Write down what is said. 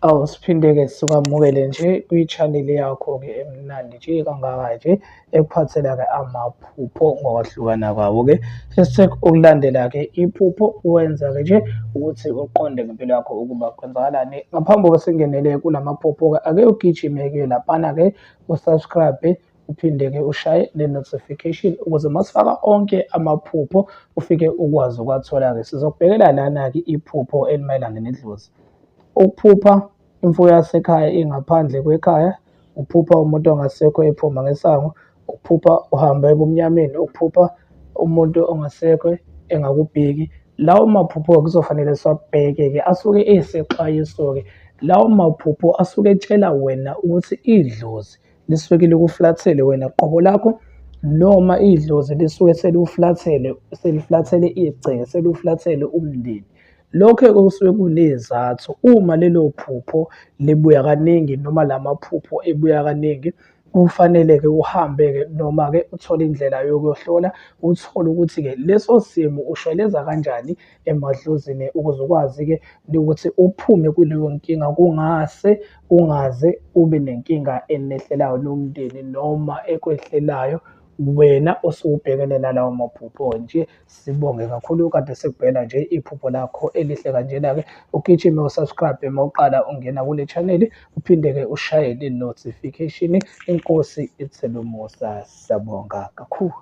Awu siphinde-ke sikwamukele nje kwi-channel yakho-ke emnandi nje kangaka nje ekuphathela-ke amaphupho ngokwahlukana kwawo-ke. Hashtag ukulandela-ke iphupho wenza-ke nje ukuthi uqonde ngempilo yakho ukuba kwenzakalani. Ngaphambi kokuba singenele kulamaphupho-ke ake ugijime-ke laphana-ke u-subscribe uphinde-ke ushaye ne-notification ukuze masifaka onke amaphupho ufike ukwazi ukwathola-ke. Sizokubhekela lana-ke iphupho elimayelana nedlozi. Ukuphupha imfuyo yasekhaya ingaphandle kwekhaya, uphupha umuntu ongasekho ephuma ngesango, ukuphupha uhamba ebumnyameni, ukuphupha umuntu ongasekho engakubheki. Lawo maphupho-ke kuzofanele siwabheke-ke asuke eyisexwayiso-ke. Lawo maphupho asuke etshela wena ukuthi idlozi lisuke likuflathele wena qobo lakho noma idlozi lisuke seliflathele seliflathele igceke seliflathele umndeni. Lokho-ke kusuke kunezizathu uma lelo phupho libuya kaningi noma la maphupho ebuya kaningi, kufanele-ke uhambe-ke noma-ke uthole indlela yokuyohlola, uthole ukuthi-ke leso simo ushweleza kanjani emadlozini ukuze ukwazi-ke ukuthi uphume kuleyo nkinga kungase ungaze ube nenkinga enehlelayo nomndeni noma ekwehlelayo wena osuke ubhekene nalawo maphupho nje. Sibonge kakhulu kade sikubheka nje iphupho lakho elihle kanjena-ke ugijime u-subscribe uma uqala ungena kule channel uphinde-ke ushaye ne-notification. Inkosi ithele umusa, siyabonga kakhulu.